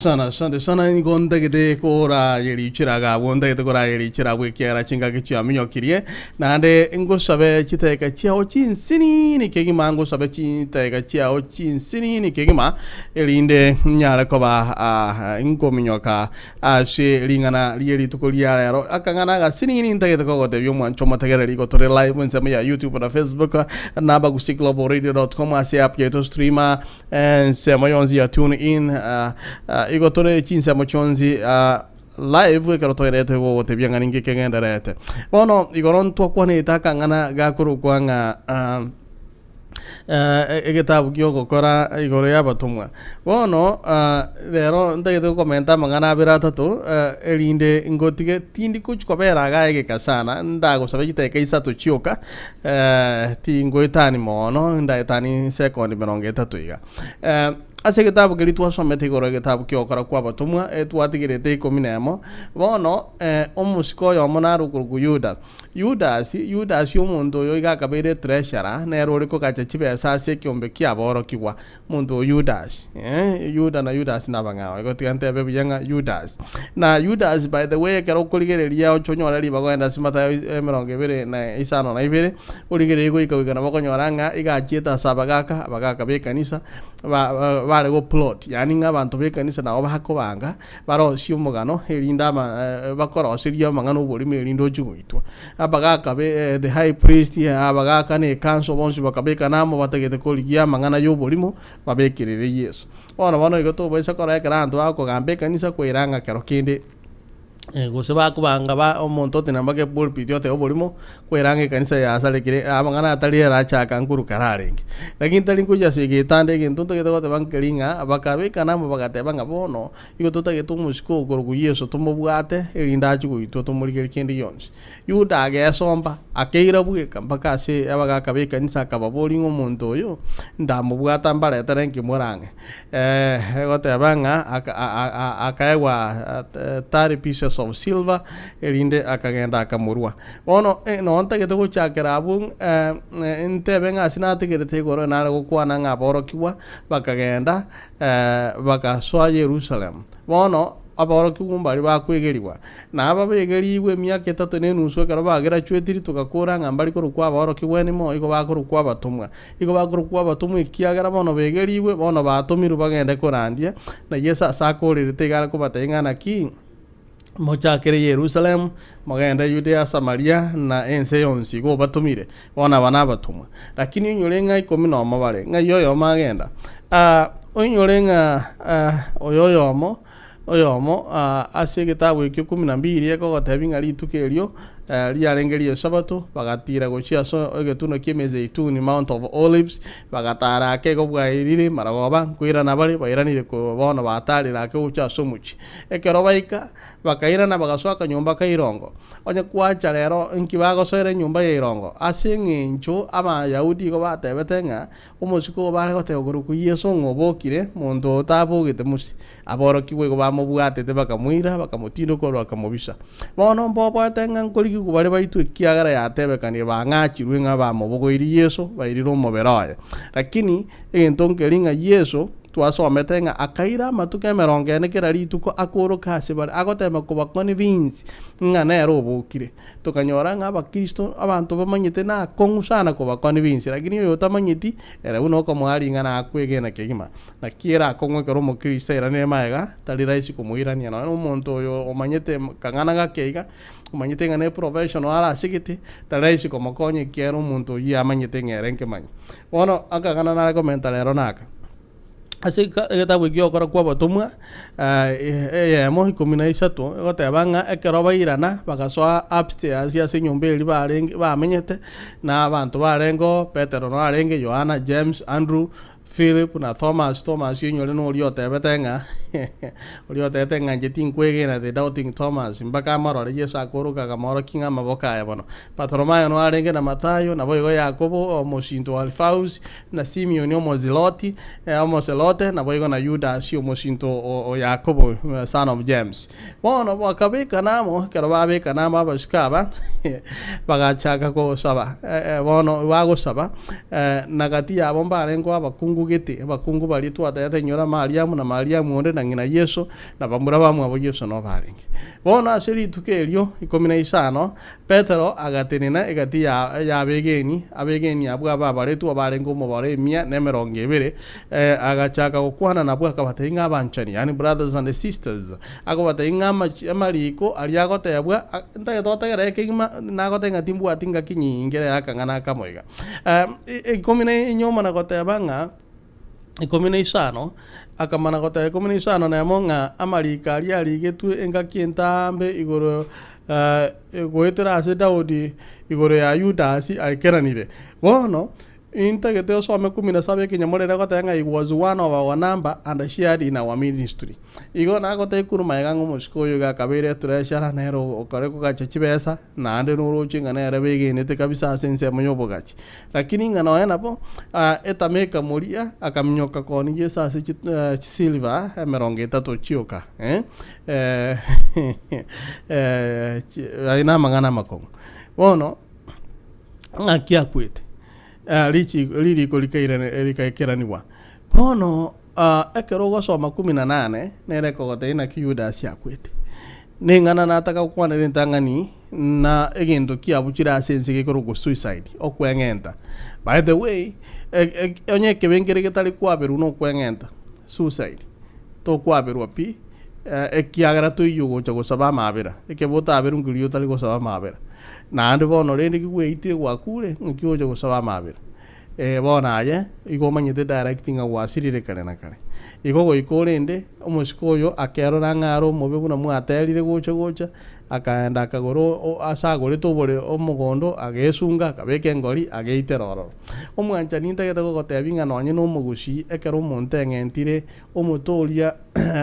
Sana, asante sana, nigo ntagete korageria iga abwo, ntagete korageria abwo ekiagera chingaki chiaminyokirie, naende ngosabe chidakika chiao chinsinini kegima, ngosabe chidakika chiao chinsinini kegima, erinde nyare koba ah, nkominyoka ase ring'ana rie rituko ria rero. Akang'ana agasinini ntagete kogotebia omwancho omotegereri igo tore live ensemo ya YouTube na Facebook na abagusii-global-radio.com ase app yaito streamer Ensemo yonsi ya tune in igo tore chinsemo chionsi live ekero toerete gogotebia ng'a ninki kegendererete. Bono igoro ntwakwanete akang'ana gakorokwa ng'a egetabu ki'ogokora igoro y'abatomwa. Bono rero ntagete gokomenta amang'ana abere atato erinde ngotige tindi gochi kobera igaa egeka sana ndagosabe chidakika isato chioka. Tingoetani mono, ndaetani sekondi emerongo etato iga. Ase egetabu keria twasomete igoro egetabu ki'ogokora kw'abatomwa, twatigerete ikomi na emo, bono omosike oyomo nare okorokwa Yuda. Yudasi, Yudasi omonto oyo iga akabeire etreasurer, nere ore kogacha chibesa ase ekeombe ki'aborokigwa. Omonto o Yudasi, eh, Yuda na Yudasi nabang'ao, igo tiga ntebe buya ng'a Yudasi. Na Yudasi by the way ekero okorigereria oche onyore ribaga ogende ase Mathayo emerongo ebere na isano na ibere, origererie goika goika nabo okonyora ng'a iga achiete ase abagaka, abagaka b'ekanisa, ba- ba- bare go plot, yaani ng'a abanto b'ekanisa nabo bakobanga, barosie omogano erinde ama bakoroserie amang'ana oborimo erinde ochie goitwa. Abagaka be the high priest, abagaka na ekanso bonsi bakabekana amo batagete korigia amang'ana y'oborimo babekerere Yeso. Bono bono igo tobaisa korora ekero abanto bakogamba ekanisa koira ng'a kero kende gose bakobanga ba omonto otenena mpaka epulpit otebe oborimo, koira ng'a ekanisa yasarekire amang'ana atari arachaka nkuru kare arenge. Lakini tari nkoyia ase egetanda egento ntagete goteba nkeri ng'a bakabekana amo bagateba ng'a bono Igo totagete omosike okorokwa Yeso tomobwate, erinde achie goitwa tomorigerie kende gionsi. Yuda agesomba, akeira bweka mpaka ase abagaaka b'ekanisa akababoria ng'a omonto oyo ndamobwata mbaretere nki morang'e? Egoteba ng'a aka- a- a- akaegwa 30 pieces of silver, erinde akagenda akamorua. Bono nonye ntagete gochakera abwo ntebe ng'a ase nategerete igoro nare gokwana ng'a aborokigwa bakagenda Bagasoa Yerusalemu. Bono aborokigwa mbaria bakwegerigwa, na aba begerigwe emiaka etato na enusu ekero bagerachuetiri togakora ng'a mbari korokwa aborokigwa anymore, igo bakorokwa abatomwa. Igo bakorokwa abatomwa ekiagera bono begerigwe, bono batomirwe bagende korandia, na Yeso ase akorerete iga are kobatebia ng'a naki, Mochakere Yerusalemu, mogende Yudea, Samaria, na ense yonsi, igo obatomire. Bono aba nabatomwa. Lakini oinyore ng'a ikomi nomo bare, ng'ai oyomo agenda? Ah, oinyore ng'a ah, oyo oyomo, oyomo ah, ase egetabu ekio kumi na mbili ekogotebia ng'a rituko erio riarenge ri'Esabato, bagatiira gochia ase egetunwa ki'Emezeituni, Mount of Olives, bagataara ake igo bwairire marogoba, nkoirana bare, bairanire korwa bono bataarire ake gochia ase omochie. Ekero baika, bakairana bagasoa akanyomba ka irongo. Onye kwacha rero, inki bagosoera enyomba ya irongo? Ase engencho Abayahudi igo batebete ng'a omosike obo bare goteba korokwa Yeso ng'a obokire, monto oo tabogete mose. Aborokigwa igo bamobwatete bakamoira, bakamotindoka bakamobisa. Bono mboboete ng'a nkorigigwa bare baitwe ekiagera yatebekanire bang'achirwe ng'a bamobogoirie Yeso, bairire omobere oye. Lakini egento nkeri ng'a Yeso Twasomete ng'a akaira amatuko emerongo ene kera rituko akooroka ase bare, agotema kobaconvince ng'a nere obokire. Tokanyora ng'a abakristo abanto bamanyete nakong'u sana kobaconvince, lakini oyo otamanyeti ere buna okomoa ring'ana akwegena kegima. Naki ere akong'u ekero omokristo airanire magega, tari rahisi komoirania nonya na omonto oyo omanyete kang'ana gake iga, omanyete ng'a ne professional are ase gete, tari rahisi komokonya ekiagera omonto oyio amanyete ng'a ere nkemanyi. Bono akang'ana nare komenta rero naka, ase eka egetabu ekio gi'ogokora kw'abatomwa eyemo ikomi na isato, egoteba ng'a ekero bairana bagasoa upstairs ase enyomba eria barenge bamenyete, na abanto barengeo, Petero noo arenge, Yohana, James, Andrew, Philip na Thomas, Thomas oinyore noria otebete ng'a oria otebete ng'a inche tinkwegena, the doubting Thomas, mpaka amorore Yeso akoroka akamorokia ng'a amaboko aye bono. Bartholomayo noo arenge na Mathayo, naboigo Yakobo omosinto o Alfaus, na Simioni Omoziloti, Omozelote, naboigo na Yudasi omosinto o Yakobo, son of James. Bono bakabekana amo, ekero babekana amo abasike aba, bagachaka gosaba, bono bagosaba, na gati yabo mbarengeo abakungu gete, abakungu baria twatebete inyora Mariamu na Mariamu onde. na ng'ina Yeso, na bamura bamwabo Yeso noo barenge. Bono ase rituko erio ikomi na isano, Petero agatenena egati ya y'abegeni, abegeni abwo ababaretwe abarenge omobaro emia na emerongo ebere, agachaka gokwana nabwo akabatebia ng'a abanchani, yaani brothers and sisters, akobatebia ng'a amachi amariko aria agotebwa, ntagete otegerere kegima, nagotebia ng'a timbwati ngaki nyinge ere akang'ana akamo iga. Ikomi na inyuma na goteba ng'a ikomi na isano, akamana goteba ikomi na isano na emo ng'a amariko aria arigetwe engaki entambe igoro goetera ase Daudi igoro ya Yudasi aikeranire. Bono, intagete osome kumi na saba ekenyamorero egoteba ng'a he was one of our number and shared in our ministry. Igo nagotebia korwa magega ng'a omosike oyo iga akabeire etreasurer nere okare kogacha chibesa. Naende noroche ng'a nere begenete kabisa ase ensemo y'obogachi. Lakini ng'a nonya nabo, etama ekamoria, akaminyoka koonia Yeso ase chisilver emerongo etato chioka. Ayio namang'ana amakong'u. Bono, ng'aki akwete? Richiko ririko rikairana rikaikeranigwa. Bono, ekero ogosoma kumi na nane, nere ekogotebia naki Yudasi akwete. Neng'ana nataka gokwanera entang'ani na egento kiabuchire ase ense gekorokwa suicide, okweng'enta. By the way, onye ekebe nkere getari kwaberwa nokweng'enta, suicide, tokwaberwa pi, ekiagera toiyo gocha gosaba amabera, ekebe otaberwe nkeria otari gosaba amabera. Naende bono rende kigweitire gwakure, ng'aki ogocha gosaba amabera. Ee, bono aye igo omanyete direct ng'a gwasirire kare na kare. Igo goika orende, omosike oyo akerora ng'a are omobe buna mwaterire gocha gocha, akaenda akagora ase agorete obore omogondo, agesunga, akabeka engori, ageitera ororo. Omwanchani ntagete gogotebia ng'a nonye na omogusii ekero omonto eng'entire omote oria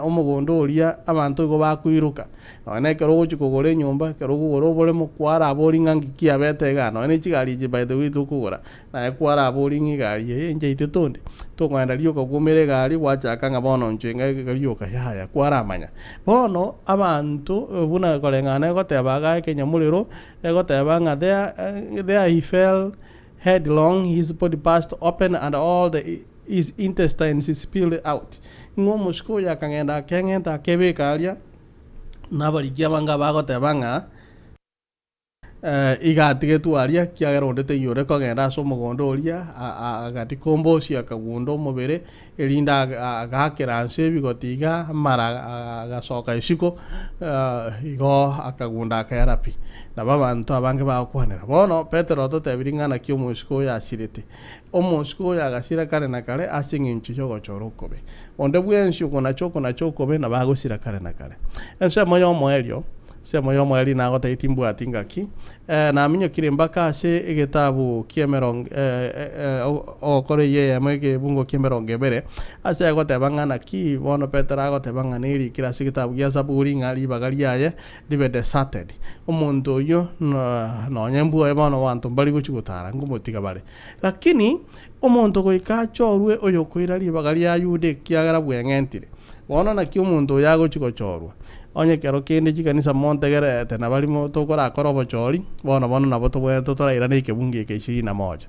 omogondo oria abanto igo bakoiroka. Nonya na ekero ogochia kogora enyomba, ekero okogora oboremo, kwarabori ng'a ng'iki kiabete igaa, nonya ne chigari echi by the way tokogora, naye kwarabori ng'a egari eye inche aite tonde, tokogenda rioka koumera egari gwachaka ng'a bono inche ng'a rioka yaya, kwaramanya. Bono abanto buna koreng'ana egoteba igaa ekenyamorero, egoteba ng'a there there he fell headlong, his body burst open and all the his intestines spilled out. Ng'a omosike oyo akagenda akeng'enta akebeka aria, na abariki abange abagoteba ng'a iga atigetwe aria, ekiagera onde taiyo ore kogenda ase omogondo oria, agadikombosia akagunda omobere, erinde agaakera nse ebigoti iga, amara agasoka isiko, igo akagunda akaera pi. Nabo abanto abange bagokwanera. Bono Petero ototebirie ng'a naki omosike oyo asirete. Omosike oyo agasira kare na kare ase engencho y'ogochora okobe. Onde bwensi okonacha okonacha okobe nabo agosira kare na kare. Ensemo y'omoerio, ensemo y'omoerio nagotebia timbwati ngaki, naminyokire mpaka ase egetabu ki'emerongo ogokora eyio eyemo egebungo ki'emerongo ebere, ase egoteba ng'a naki bono Petero agoteba ng'a nerikire ase egetabu gia Zaburi ng'a ribaga riaye ribe deserted. Omonto oyio nonye mbwoye bono abanto mbari gochia gotara nkomotiga bare. Lakini omonto goika achorwe oyokoira ribaga ria Yuda ekiagera bweng'entire. Bono naki omonto oyo agochia gochorwa? Onye kero kende chikanisa montegererete na baria tokorakore obochori, bono bono nabo tobwenerete torairane ekebungo eke ishirini na moja.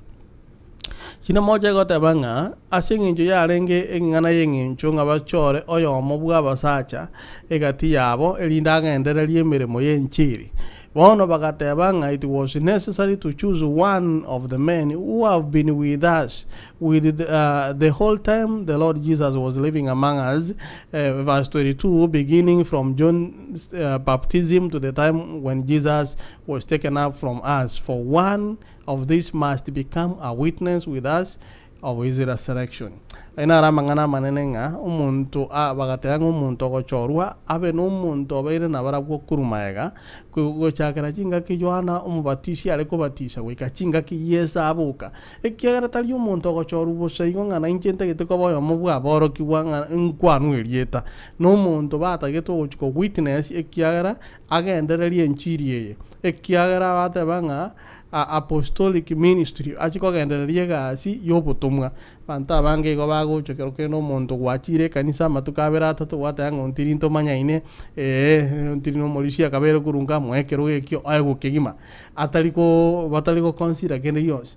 Ishirini na moja egoteba ng'a ase eng'encho yarenge eng'ana y'eng'encho ng'a bachore oyomo bw'abasacha egati yabo erinde agendererie emeremo y'enchiri. Bono bagateba ng'a it was necessary to choose one of the men who have been with us with the, the whole time the Lord Jesus was living among us, verse 22, beginning from John's baptism to the time when Jesus was taken up from us, for one of these must become a witness with us of his resurrection. Ayio naro amang'ana amanene ng'a omonto a bagateba ng'a omonto ogochorwa abe nomonto obeire nabarabwo korwa magega, gochakera chingaki Yohana Omobatisi are kobatisa goika chingaki Yeso aboka. Ekiagera tari omonto ogochorwa bosa igo ng'a nainche ntagete koba oyomo bw'aborokigwa ng'a nkwanwe erieta. Nomonto batagete ogochia ko witness ekiagera agendererie enchiri eye, ekiagera bateba ng'a. Apostolic ministry, achie kogendereria egasi ya obotomwa. Abanto abange igo bagocha ekero kende omonto gwachire ekanisa amatuko abere atato gwateba ng'a ontiri ntomanyaine eeh ontiri na omorisia akabeire korwa nka moe ekerogo ekio aegwe kegima atari koo batari go consider kende gionsi.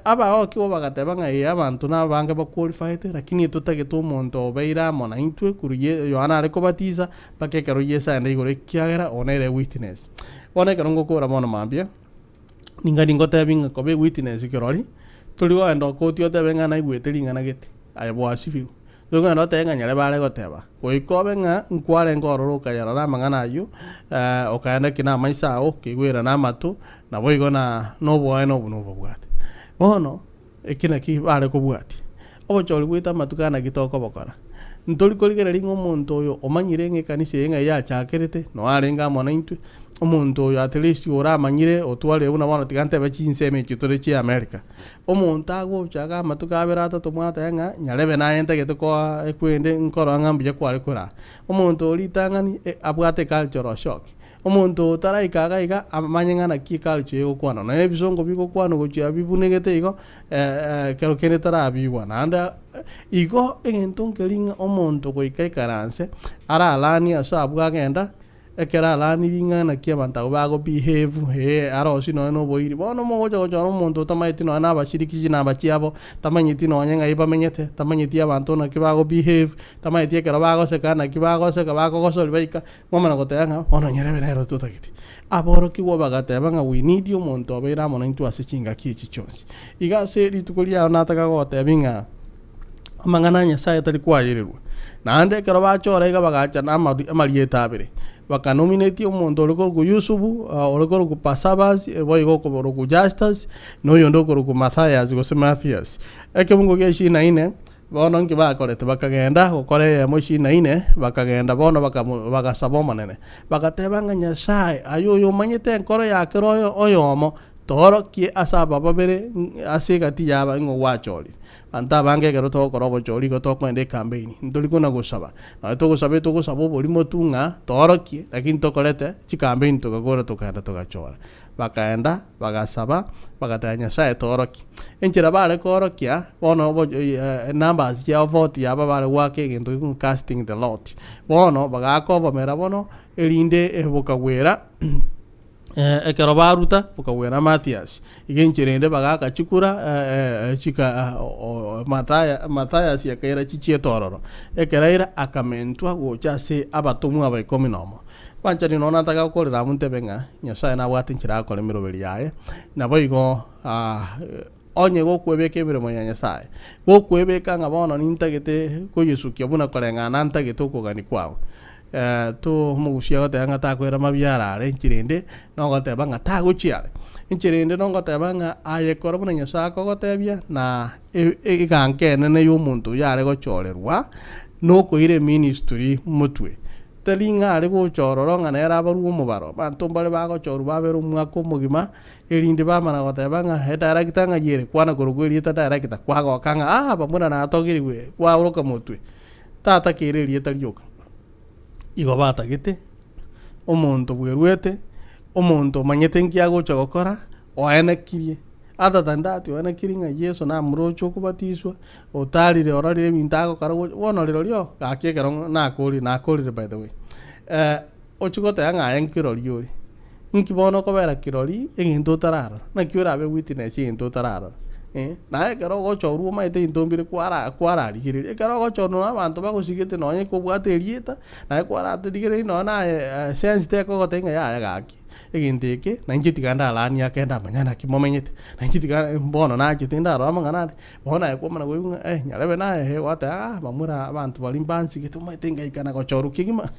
Abaorokigwa bagateba ng'a ee abanto na abange ba qualified lakini totagete omonto obeire amo naintwe korwa ye Yohana are kobatisa mpaka ekero Yeso aenda igoro ekiagera oyo nere ewitness. Bono ekero ngokora bono mambia. Ninga ningotebi ng'a koba ewitness kirori, tori kogenda okoti otebe ng'a naigwete ring'ana gete, aye bwasibirwe. Tori kogenda otebe ng'a nyarebe are goteba, goika obe ng'a nkwarenge ororo okayarora amang'ana ayio, okaenda ki na amaiso ao, okaigwera na amato, naboigo na na oboene obo nobobwate. Bono, eki naki bare kobwatia, obochori bwaito amatuko aya naki tokobokora? Ntori korigereria ng'a omonto oyo omanyire ng'a ekanisa eye ng'ai yachakerete, noo arenge amo naintwe, omonto oyo at least oramanyire otwarire buna bono tiga ntebe chinsemo echi tore chia America. Omonto agocha iga amatuko abere atato mwateba ng'a nyarebe naye ntagete koa ekwende nkorora ng'a mbuya kware koraa. Omonto oria ritang'ani abwate ecultural shock. Omonto otaraika iga iga amanye ng'a naki eculture egokwana, nonya ebisongo bigokwanwa gochia bibunegete igo, ekero kende tarabigwa naende igo egento nkeri ng'a omonto goika aikaranse araranie ase abwo agenda, ekero aranirie ng'a naki abanto abwo bago behave eh arosie nonya na oboiri. Bono mogocha gochora omonto otamaeti nonya na abashiriki chinamba chiabo, tamanyeti nonya ng'ai bamenyete, tamanyeti abanto naki bago behave, tamanyeti ekero bagoseka naki bagoseka bakogosoria baika. Bamanya goteba ng'a bono nyerebe nere totagete. Aborokigwa bagateba ng'a we need omonto obeire amo naintwe ase chingaki echi chionsi. Iga ase rituko riao nataka gogotebia ng'a amang'ana a Nyasaye tari koayererwa. Naende ekero bachora iga bagacha na amari amarieta abere, bakanominate omonto ore korokwa Yusufu, ore korokwa Barsabas, boigo okorokwa Justus, na oyonde okorokwa Mathias gose Mathias. Ekebungo gia ishirini na ine. Bono inki bakorete? Bakagenda gokora eyemo ishirini na ine, bakagenda bono bakamo bagasaba Omonene, bagateba ng'a Nyasae, aye oyomanyete enkoro ya kera oyo oyomo, toorokie ase aba babere ase egati y'aba ing'o gwachorire. Abanto abange ekero togokora obochori igo tokogenda ekambeini, ntori kona gosaba. Nonye togosaba etogosaba oborimo tu ng'a toorokie, lakini tokorete chikambeini togakora tokagenda togachora. Bakaenda, bagasaba, bagatebia Nyasae toorokie. Enchera bare koorokia, bono obo enumbers chiabo vote yabo bare goaka egento gekong'u casting the lot. Bono bagaaka obomera bono, erinde bokagwera ekero baruta, bokagwera Mathias. Iga enchera ende bagaaka chikura chika Mathaya Mathias akaira chichiete ororo. Ekero aira akamentwa gocha ase abatomwa aba ikomi na omo. Bwanchani nonya nataka gokorera abwo ntebe ng'a Nyasae nabwate enchera agokora emeroberi yaye, naboigo onye gokwebeka emeremo ya Nyasae, gokwebeka ng'a bono nintagete koyesukia buna koreng'ana ntagete okogania kwao, to omogusia agoteba ng'a takoira mabiara are enchera ende, nogoteba ng'a tagochia are. Enchera ende nogoteba ng'a aye kora buna Nyasae akogotebia na eganka enene ya omonto oyio are gochorerwa, nokoira eministry motwe. Tari ng'a are gocha ororo ng'a nere abarue omobaro. Abanto mbare bagochorwa babere omwaka omogima, erinde bamana goteba ng'a edirector ng'ai ere, kwana korokwa erieta director, kwagoka ng'a aa bamura natogerigwe, kwaoroka motwe. Tatakeire erieta rioka. Igo batagete, omonto bweruete, omonto omanyete nki agocha gokora, oenekirie. Other than that, oenekirie ng'a Yeso namoroche okobatiswa, Otarire ororire ebinto agokora gocha bono rirorio gaki ekero nakorire nakorire by the way ochie goteba ng'a aye nkirori ore, inki bono okobera kirori egento otararora, naki orabe witness egento otararora eh? Naye ekero ogochorwa omanyete ebinto mbire kwara kwararigereria, ekero ogochorwa na abanto bagosigete nonye kobwate erieta, naye kwararigereria nonye naye sense tekogotebia ng'a yaya gaki. Egento eke, na inche tiga ndaranie ake ndamanya naki momenyete, na inche tiga bono nachete ndarore amang'ana ande, bono naye kwamana koigwa ng'a eh nyarebe naye eh gwateba ah bamura abanto baria mbansigete omanyete ngaika na gochorwa kegima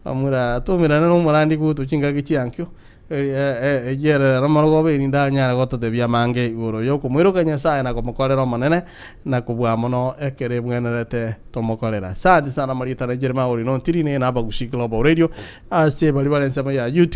bamura twaumerane na omorandi goetwa chingaki chiankio eyio ere rero marogoba erinde ndanyare gototebia amange igoro ya okomoiroka Nyasaye na komokorera Omonene, na kobua mono ekero ebwenerete tomokorera. Asante sana Marieta na Jeremiah Orino Ntiri ne na Abagusi Global Radio. Ase baria bare ensemo ya YouTube.